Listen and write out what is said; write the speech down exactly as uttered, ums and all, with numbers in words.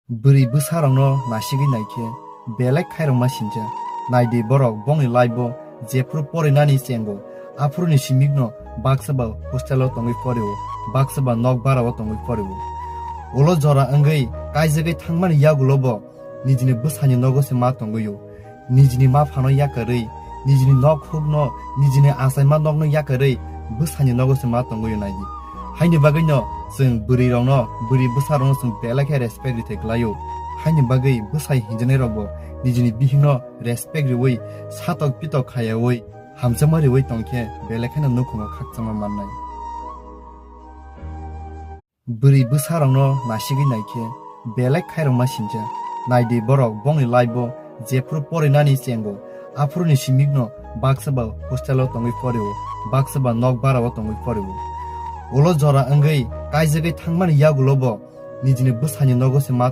Bwrwi bwsarokno nasigwi naikhe belai khairokma sinjak. Naidi borok bongni life-o jephuru porinani chengo, aphuruni simikno baksa ba hostel-o tongwi porio, baksa ba nok barao tongwi porio. Ulo jora wngwi kaijagwi thangmani yagulobo nijini bwsani nogo se ma tongwio. Nijini ma phano yakarwi, nijini nok hukno, nijini achaima nokno yakarwi bwsani nogo se ma tongwio naidi. Haini bagwino chwng bwrwirokno, bwrwi bwsarokno chwng belai khe respect rithai klaio. Haini bagwi bwsai hinjanairokbo nijini bihikno respect riwi, satok pitok khayawi, hamjakma riwi tongkhe belai kheno nukhungo khakchangma mannai. Bwrwi bwsarokno nasigwi naikhe belai khairokma sinjak. Naidi borok bongni life-o jephuru porinani chengo, aphuruni simikno baksa ba hostel-o tongwi porio, baksa ba nok barao tongwi porio. Ulo jora wngwi kaijagwi thangmani yagulobo nijini bwsani nogo se ma